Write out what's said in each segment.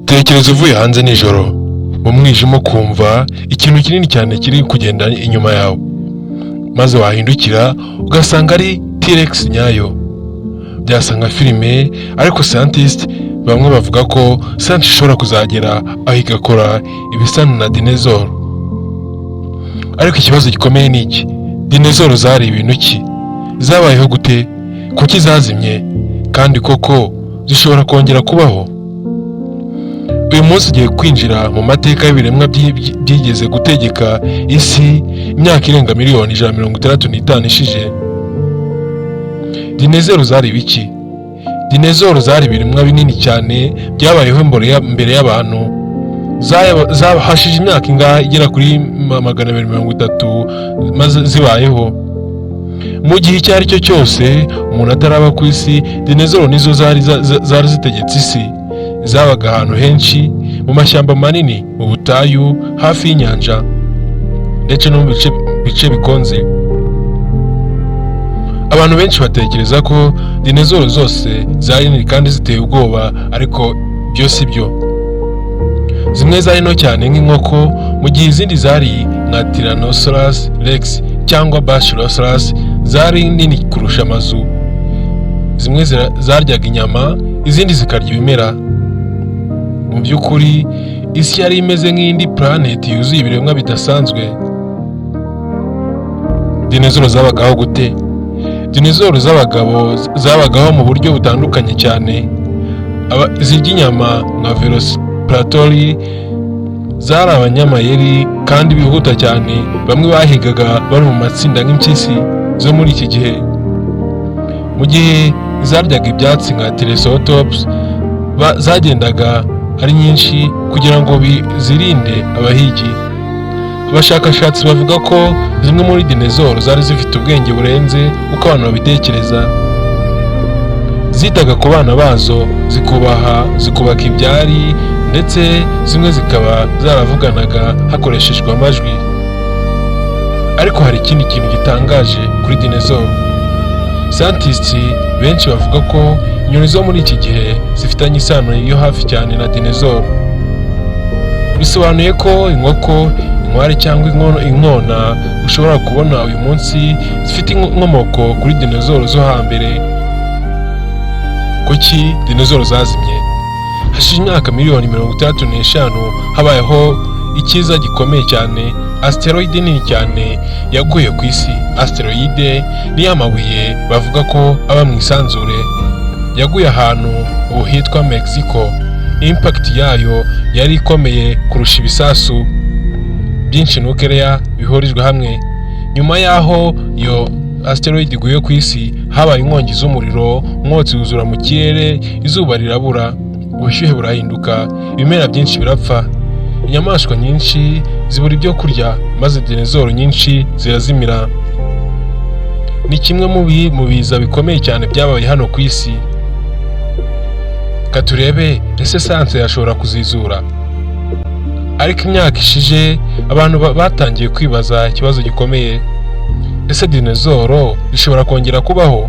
Tekereza uvuye hanze nijoro mu mwijima, ukumva ikintu kinini cyane kiri kugenda inyuma yawe, maze wahindukira ugasanga ari T-Rex nyayo. Byasa nka filime, ariko scientist bamwe bavuga ko science ishobora kuzagera aho igakora ibisa na dinosaur. Ariko ikibazo gikomeye ni iki: dinosaur zari ibintu ki? Zabayeho gute? Kuki zazimye? Kandi koko zishobora kongera kubaho? Uyu munsi ugiye kwinjira mu mateka y'ibiremwa byigeze gutegeka isi imyaka irenga miliyoni 165 ishije. Dinosaur zari ibiki? Dinosaur zari ibiremwa binini cyane byabayeho mbere y'abantu. Hashije imyaka ingahe igera kuri 230 maze zibayeho. Mu gihe icyo ari cyo cyose umuntu ataraba ku isi, dinosaur nizo zari zitegetse isi. Zabaga ahantu henshi, mu mashyamba manini, mu butayu, hafi y'inyanja, ndetse no mu bice bikonje. Abantu benshi batekereza ko dinosaur zose zari nini kandi ziteye ubwoba, ariko byo si byo. Zimwe zari nto cyane nk'inkoko, mu gihe izindi zari nka Tyrannosaurus rex cyangwa Basilosaurus zari nini kurusha amazu. Zimwe zaryaga inyama, izindi zikarya ibimera. Mu by'ukuri, isi yari imeze nk'indi planet yuzuye ibiremwa bidasanzwe. Dinosaur zabagaho gute? Dinosaur z'abagabo zabagaho mu buryo butandukanye cyane. Zirya inyama nka Velociraptor zari abanyamayeri kandi bihuta cyane. Bamwe bahigaga bari mu matsinda nk'impyisi zo muri iki gihe, mu gihe zaryaga ibyatsi nka Triceratops zagendaga ari nyinshi kugira ngo zirinde abahigi. Abashakashatsi bavuga ko zimwe muri dinosaur zari zifite ubwenge burenze uko abantu babitekereza. Zitaga ku bana bazo, zikubaha, zikubaka ibyari, ndetse zimwe zikaba zaravuganaga hakoreshejwe amajwi. Ariko hari ikindi kintu gitangaje kuri dinosaur. Scientists benshi bavuga ko inyoni zo muri iki gihe zifitanye isano yo hafi cyane na dinosaur. Bisobanuye ko inkoko, inkware cyangwa inkona ushobora kubona uyu munsi zifite inkomoko kuri dinosaur zo hambere. Kuki dinosaur zazimye? Hashize imyaka miliyoni 65 habayeho ikiza gikomeye cyane. Asteroid nini cyane yaguye ku isi. Asteroid ni ya mabuye bavuga ko aba mu isanzure. Yaguye ahantu ubu hitwa Mexico. Impact yayo yari ikomeye kurusha ibisasu byinshi nuclear bihurijwe hamwe. Nyuma y'aho iyo asteroid iguye ku isi, habaye inkongi z'umuriro, umwotsi wuzura mu kirere, izuba rirabura, ubushyuhe burahinduka, ibimera byinshi birapfa, inyamaswa nyinshi zibura ibyo kurya, maze dinosaur nyinshi zirazimira. Ni kimwe mu biza bikomeye cyane byabaye hano ku isi. Ka turebe, ese science yashobora kuzizura? Ariko imyaka ishije abantu batangiye kwibaza ikibazo gikomeye: ese dinosaur ishobora kongera kubaho?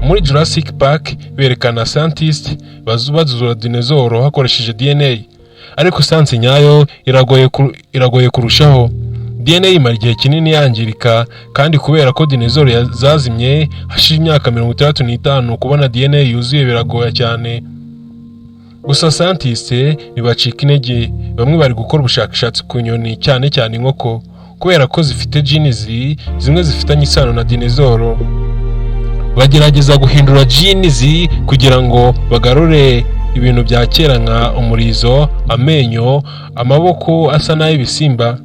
Muri Jurassic Park berekana scientist bazura dinosaur hakoresheje DNA, ariko science nyayo iragoye kurushaho. DNA imara igihe kinini yangirika, kandi kubera ko dinosaur zazimye hashize imyaka 65, kubona DNA yuzuye biragoye cyane. Gusa scientist ntibacika intege. Bamwe bari gukora ubushakashatsi ku nyoni, cyane cyane inkoko, kubera ko zifite genes zimwe zifitanye isano na dinosaur. Bagerageza guhindura genes kugira ngo bagarure ibintu bya kera nka umurizo, amenyo, amaboko asa n'ay'ibisimba.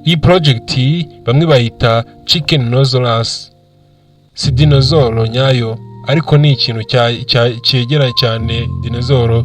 Iyi project bamwe bayita Chickenosaurus. Si dinosaur nyayo, ariko ni ikintu cyegera cyane dinosaur.